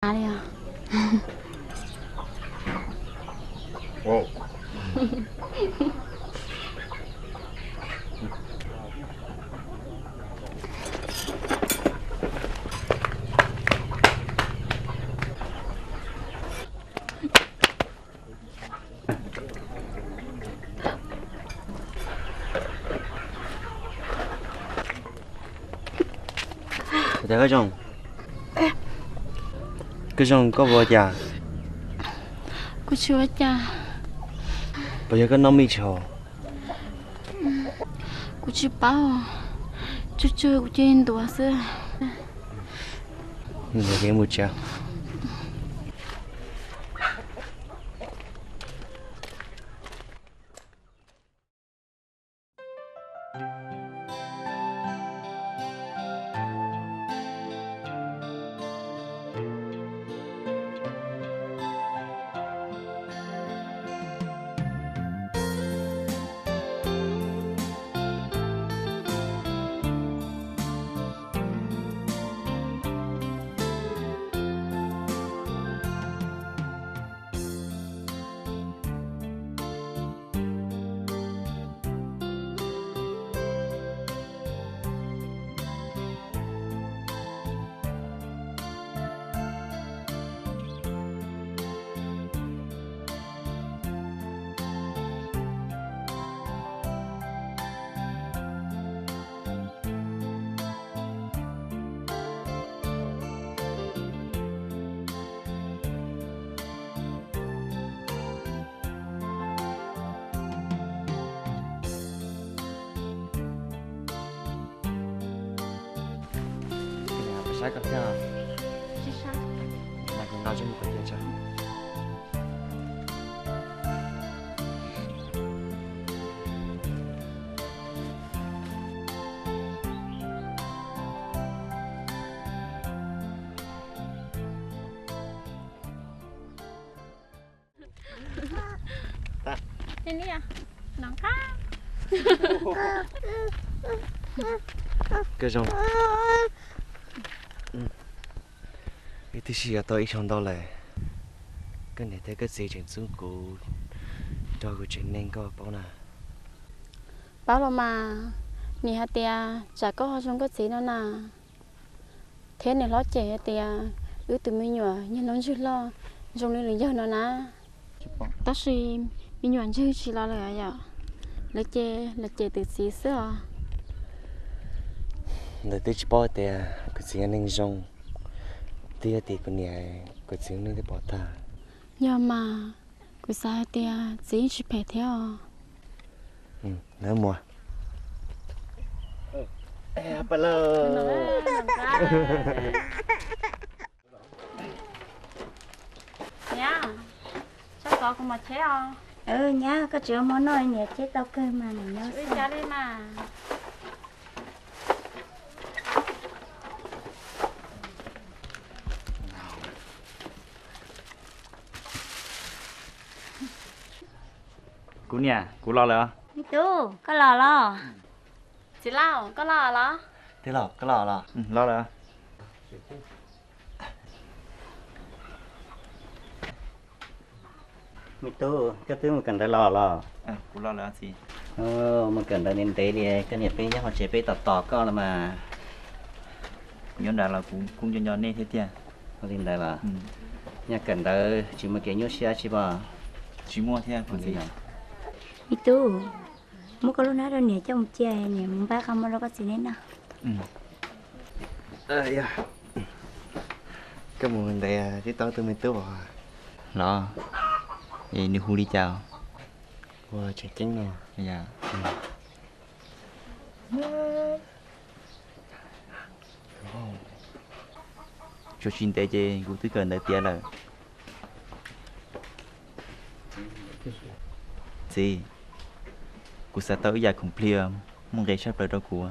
Av li os. Ua cas koj zoo? Koj zoo koj ua cas? Kuv tsis ua cas. Puas yog koj noj mij tshos? Kuv tsis paub. Tsug tsug kuv cia li ntuav xwb. Ntuav ces mus tsev. Saib koj thiab. Tsis saib. Nqa kuv nqa tso mus kom tiav tso. Koj zoo. Wb twb sib yuav tau ib xyoo ntau lawm, koj niam thiab koj txiv tseem txub kuv nrog kuv tsev neeg, koj paub na. Paub los mas, nim hais tias tsam koj ho zoo koj txiv no na. Thiab niam hlob cem hais tias wb tus me nyuam yog noob ntswg loj zoo li lwm yawg no na. Tab sis me nyuam ntswg tsis los lawm yom, lawv ces lawv cem tus txiv xwb os. Lawv twb tsis paub tias kuv txiv yog neeg zoo, twb yog tias kuv niam kuv txiv lub neej twb pov tag. Yog mas, kuv xav hais tias txiv yeej tsis phem thiab os. Lawv mus. Niam, txhob kov kuv mos tsheb os. Nyab, koj tsis ua hmo noj, niam tsheb tau kawg mas, niam nyob xwb li mas. Kuv niam, kuv los lawm. Me tub, koj los los? Txiv Lauj, koj los los? Tij Lauj, koj los los? Los lawm. Me tub, koj twb mus kawm ntawv los los? Kuv los lawm txiv. Mus kawm ntawv ntev ntev li, koj niam peb nyob hauv tsev peb tos tos koj los mas. Kuv nyob nrad los kuv kuj nco nco nej thiab tiag. Li ntawd los? Nyob kawm ntawv tsis muaj kev nyuaj siab tsis pom? Tsis muaj thiab kuv txiv. Me tub, muab koj lub hnab rau niam coj mus cia, niam mus npaj qhov muag rau koj txiv neb noj. Koj mus ntev twb tau tus me tub os. Los, es nws hu li cas? Ua Tseem Ceeb no. Tsuas tsis ntev ces kuv twb kawm ntawv tiav lawm. Txiv, kuv xav tau ib yam khoom plig muaj nqis tshaj plaws rau kuv.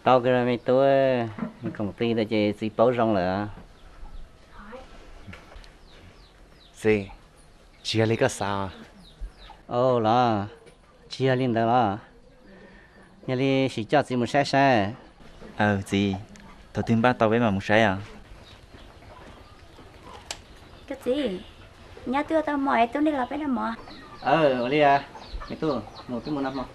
Tau kawg me tub, khoom plig ntawd ces txiv paub zoo lawm. Txiv, tsis yog li koj xav. Ua los, tsis yog li ntawd los? Yog li sim coj txiv mus saib saib. Aws txiv, thaum twg npaj tau peb mam mus saib os. Koj txiv, nyab twb ua tau mov es tub, nej los peb noj mov. Ua li, me tub, mus peb mus noj hmo.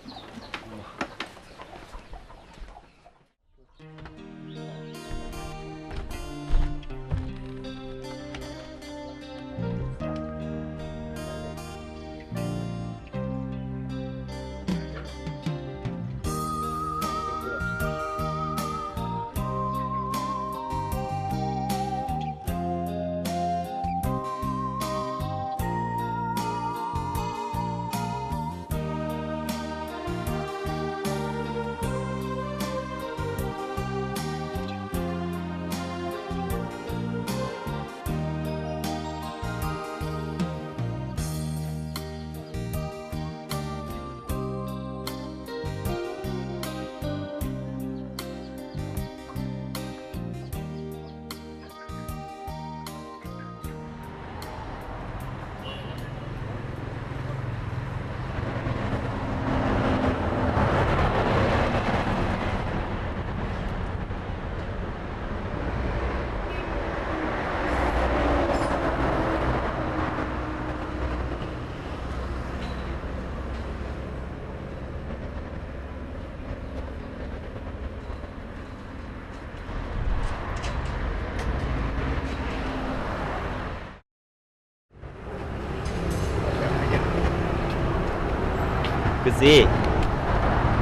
Kuv txiv,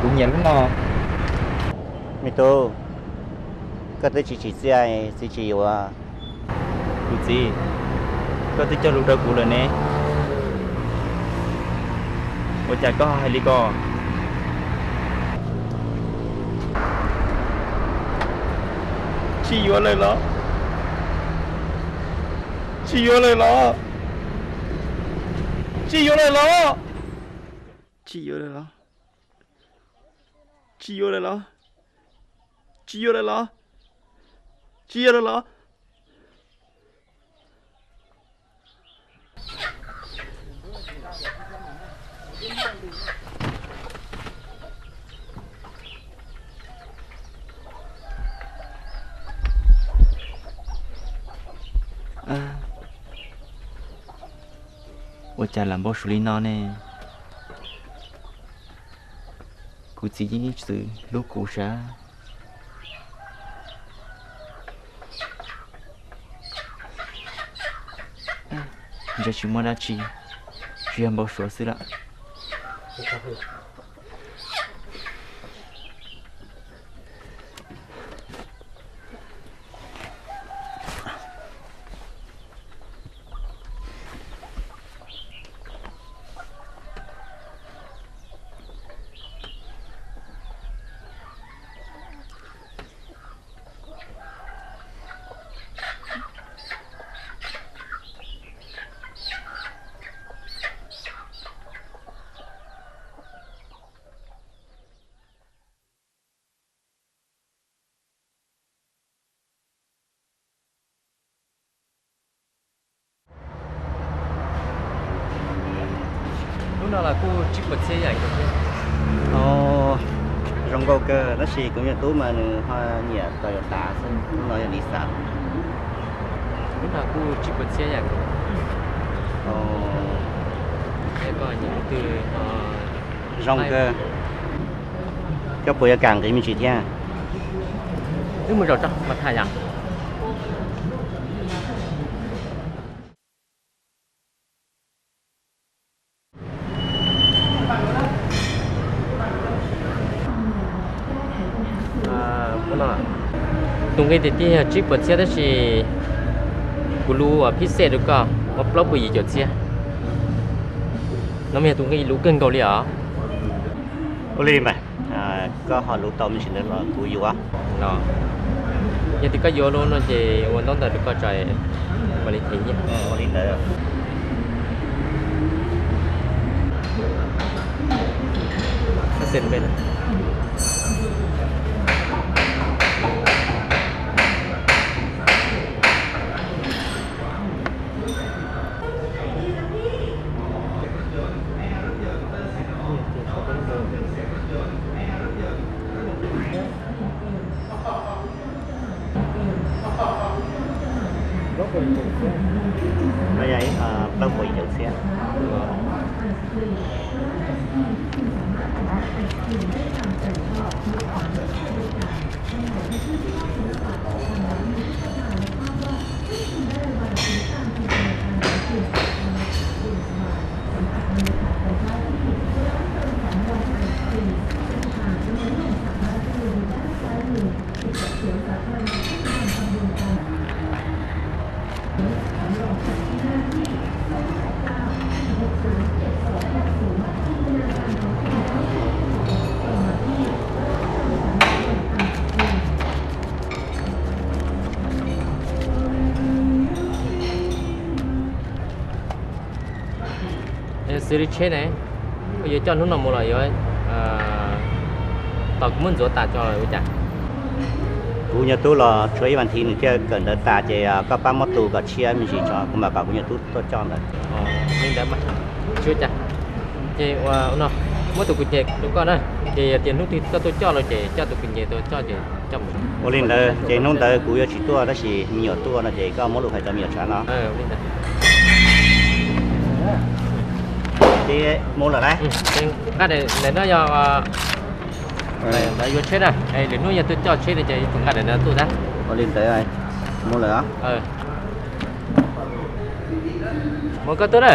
kuv nyiam lub no. Me tub, koj twb tsis tsim txiaj, txiv tsis yuav. Kuv txiv, koj twb cog lus rau kuv lawm ne, ua cas koj ho hais li ko? Tsis yuav lawm los? Tsis yuav lawm los? Tsis yuav lawm los? Tsis yuav lawm los? Tsis yuav lawm los? Tsis yuav lawm los? Tsis yuav lawm los? Ua cas lam npau suav li no ne? Kuv txiv yeej ib txwm hlub kuv sav. Ntshe tsis muaj dab tsi, tsuas yog npau suav xwb lawm. Lub no los kuj tsib puas txhiab yam nkaus thiab. Zoo nkauj kawg, tab sis kuv me tub mas nws ho nyiam Toyota xwb, lub no yog Nissan. Lub no kuj tsib puas txhiab yam nkaus. Es koj nyiam lub twg? Zoo kawg. Koj puas yuav kam nqis me ntsis thiab? Wb mus zaum tso mas tham yom. Tus nqi tiag tiag yog tsib puas txhiab tab sis kuv lub phij xej rau koj muaj plaub puas yim caum txhiab. No mas yog tus nqi lub kawg nkaus li os. Ua li mas, koj ho lub tau me ntsis ntawd los kuv yuav. Yog tias koj yuav lub no ces ua ntaub ntawv rau koj tso, mam li them nyiaj. Ua li ntawd. No yog ib qho plaub puas yim caum txhiab. Xws li tsheb ne, koj yuav coj hnub no mus los yuav tos kuv muab ntxuav tas tso ua cas? Kuv nyuag tub los tshuav ib vas thiv nws thiaj kawm ntawv tas ces koj pab muab tu kom tshiab me ntsis tso kuv mam kom kuv nyuag tub tuaj coj ntawd. Li ntawd mas tsis ua cas. Ces ua no, muab tus kwv nyem rau koj na, ces yog tias hnub twg koj tuaj coj los ces coj tus kwv nyem tuaj coj ces coj mus. Ua li ntawd ces hnub ntawd kuv yuav tsis tuaj tab sis me nyuam tuaj no ces koj muab lus hais rau me nyuam tsav no. Ces mus lawm lauj. Nqa daim no yog lawv yuav tsheb na, lwm hnub yog tuaj coj tsheb no ces yuav tsum nqa daim no tuaj tab. Ua li ntawd mus lawm. Mus koj tuaj na.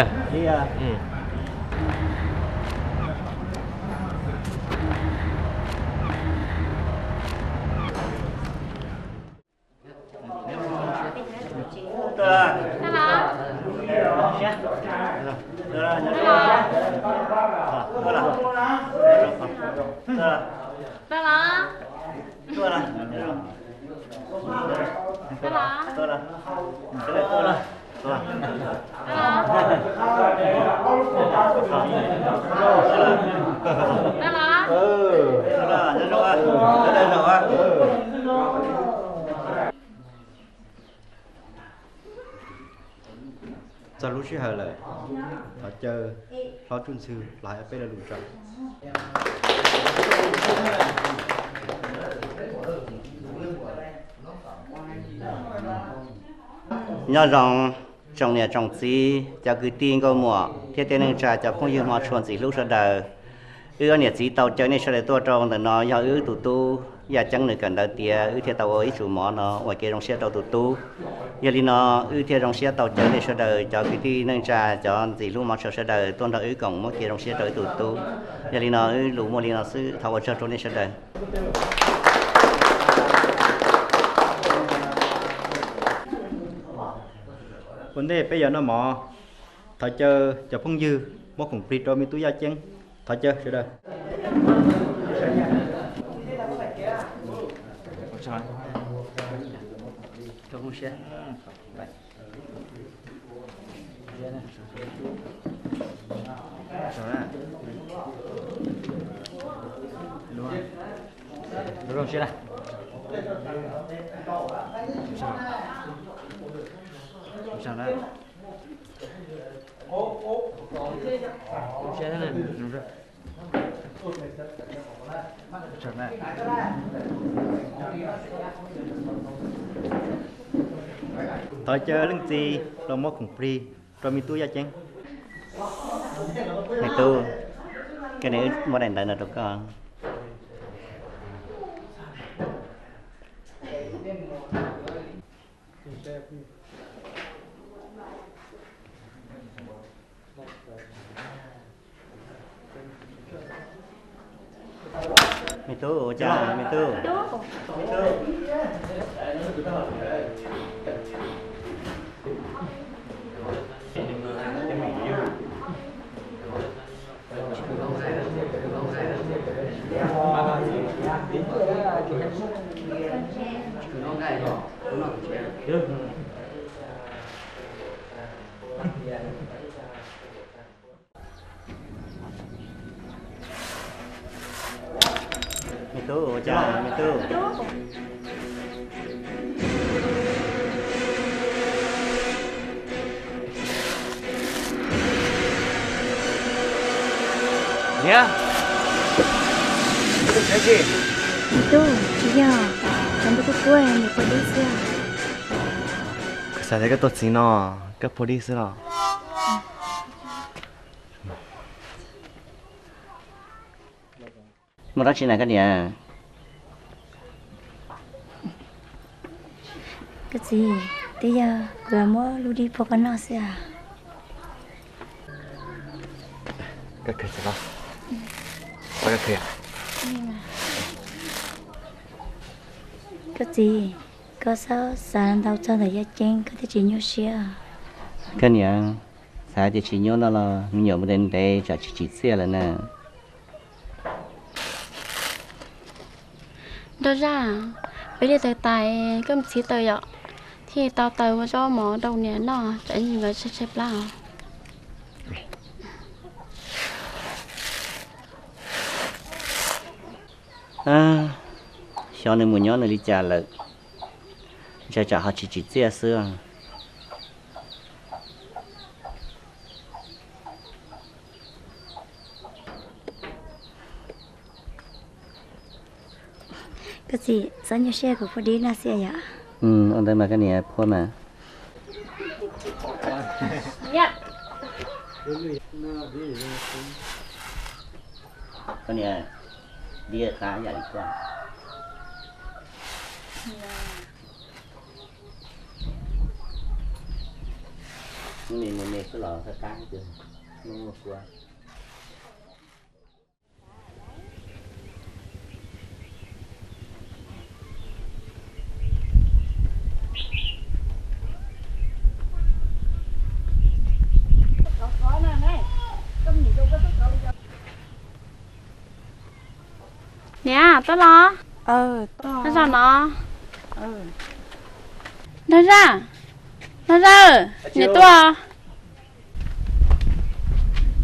Txog lub sij hawm lawm, thov caw hlob Tsuj Ntxhw los hais peb lo lus tso. Nyob zoo tsoom niam tsoom txiv, cov kwv tij nkauj muam thiab tej neej tsa, cov phooj ywg hmov tshua ntxim hlub sawv daws. Wb ob niam txiv tau caw nej sawv daws tuaj rau ntawm no yog wb tus tub Yaj Ceeb nws kawm ntawv tiav, wb thiaj tau ua ib tsum mov no ua kev zoo siab rau tus tub. Yog li no wb thiaj zoo siab tau caw nej sawv daws cov kwv tij neej tsa, cov ntxim hlub hmov tshua sawv daws tuaj nrog wb koom muab kev zoo siab rau wb tus tub. Yog li no wb lus muaj li no xwb, thov ua tsaug rau nej sawv daws. Ua ntej peb yuav noj mov, thov caw cov phooj ywg muab khoom plig rau me tub Yaj Ceeb. Thov caw sawv daws. Thov caw leej txiv los muab khoom plig rau me tub Yaj Ceeb. Me tub, koj niam wb muab daim ntawv no rau koj. Me tub, ua cas me tub? Me tub, ua cas me tub? Niam, me tub, tsis yog, tsam ntuj kuj kub, niam pog dub xwb. Xav tias koj tuaj txog no, koj phu dib xwb los? Muaj dab tsi na koj niam? Koj txiv, twb yog kuv muab lub dib pub koj noj xwb. Koj txiv, koj txhob xav ntau txog ntawm Yaj Ceeb, koj thiaj tsis nyuaj siab. Koj niam, xav tias tsis nyuaj no los me nyuam mus ntev ntev tsam tsis tsim txiaj lawm na. Nraug Zaj, peb li taws tais, koj mus txhib taws yom, thiaj tau taws ua zaub mov rau niam noj, tsam nkawd tshaib tshaib plab. Xyov nws mus nyob nws li cas lawm, ntshai tsam ho tsis tsim txiaj xwb. Koj txiv, txhob nyuaj siab, kuv phuaj dib noj xwb yom. Ua ntawd mas koj niam, phuaj mas. Koj niam, dib qab yam li koj. Hnub no me me xwb los qab qab, muaj muaj kua. Niam, tuaj los? Nraug Zaj no. Nraug Zaj, Nraug Zaj, niam tuaj.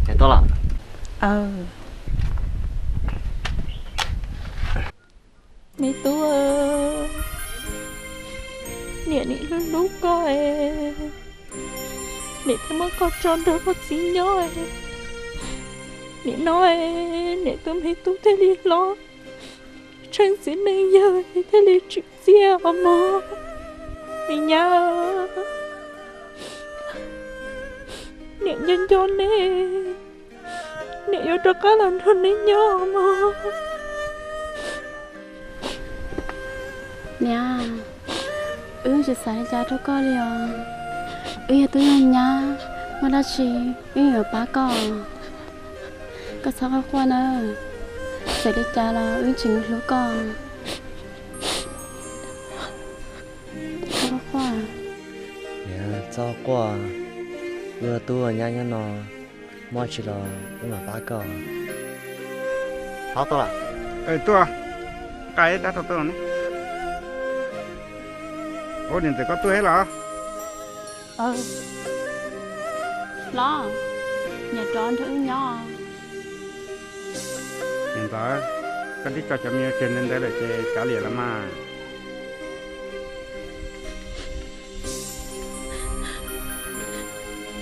Niam tuaj los? Me tub, niam nim hlub hlub koj, niam thiaj muab koj tso nrog koj txiv nyob. Nim no niam tus me tub thiaj li hlob, tsheej txiv neej yawg thiaj li tsim txiaj os mog. Me nyab, niam nco nco neb, niam yuav rov qab los nrog neb nyob mog. Niam, wb tsis xav li cas rau koj li os. Wb yog tub yog nyab, muaj dab tsi wb yuav pab koj. Koj txhob quaj quaj na, txawm li cas los wb tseem hlub koj. Txhob quaj quaj. Niam, txhob quaj, wb ua tub ua nyab nyob no, muaj dab tsi los wb mam pab koj. Hlob tuaj lawm. Tuaj, nqa ib rab rau tuaj ne. Ua niam ntxawm koj tuaj thiab los? Los, niam rov nrog wb nyob. Niam ntxawm, koj twb tso cov me nyuam tseg ntawd ntawd lawm ces kav liam los mas.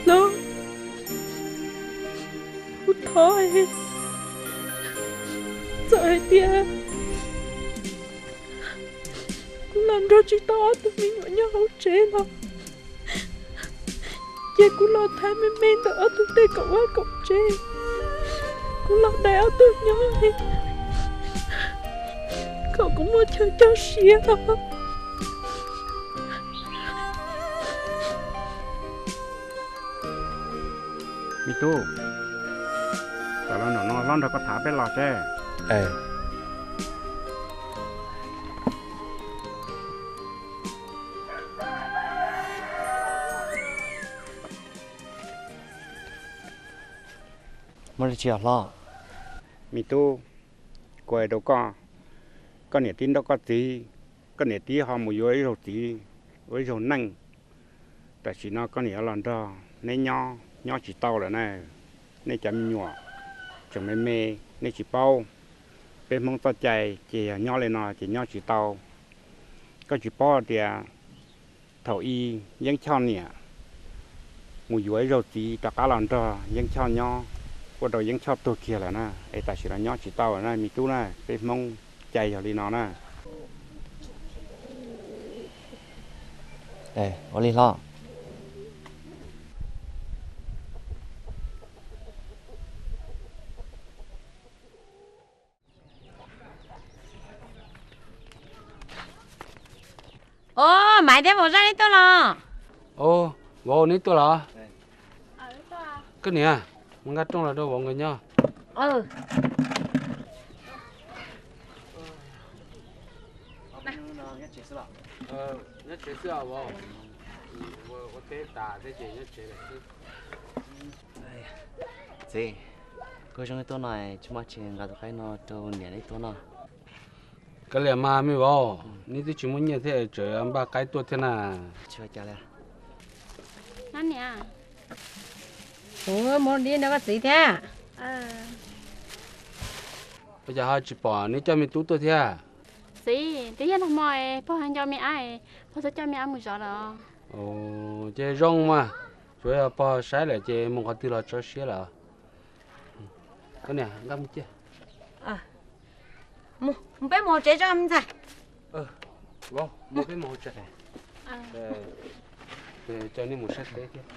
Los, kuv thov, txawm hais tias kuv los nrog tsis tau ob tug me nyuam nyob hauv tsev los, cia kuv los thaiv me me ntawm ob tug tej kaum vaj kaum tsev, kuv los dai ob tug nyob li, kom kuv muaj chaw coj siab. Me tub, kom los nram no hlob nrog koj tham peb los seb. Muaj dab tsi os hlob? Me tub, kuv hais rau koj, koj niam tib nrauj koj txiv, koj niam tib ho mus yuav ib zaug txiv, ua ib zaug neej. Tam sim no koj niam yuav los nrog neb nyob, nyob tsis tau lawm na. Nej cov me nyuam tseem me me, nej tsis paub. Peb Hmoob txoj cai ces yog nyob li no ces nyob tsis tau. Koj tsis paub tias thaum ub Yeeb Choj niam mus yuav ib zaug txiv rov qab los nrog Yeeb Choj nyob, ua rau Yeeb Choj tuag kiag lawm na, es tam sim no nyob tsis tau lawm na me tub na, peb Hmoob cai yog li no na. Ua li hlob, Maiv thiab vauv Zaj neb tuaj los? Au, vauv neb tuaj los? Koj niam, mus nqa rooj los rau vauv nkawd nyob. Nyob tsev xwb os vauv. Ua teb tas thiab ces nyob tsev lawm xwb. Txiv, kuv zoo tuaj no tsis muaj tsis nqa tus qaib no rau niam neb tuaj noj. Kav liam mas me vauv, neb twb tsis muaj nyiaj thiab tseem npaj qaib tuaj thiab na. Tsis ua cas li. Kuv mus dib nrog koj txiv thiab. Ua cas ho tsis pom neb coj me tub tuaj thiab? Txiv, twb yog nag hmo pog nco me ab, pog txhob coj me ab mus zov lawm. Ces zoo mas, tsuav yog pog saib lawm ces mus qhov twg los tso siab lawm. Koj niam, nqa mus cia. Mus, peb mus hauv tsev tso me ntxhais. Vauv, mus peb mus hauv tsev. Coj nej mus saib teb thiab.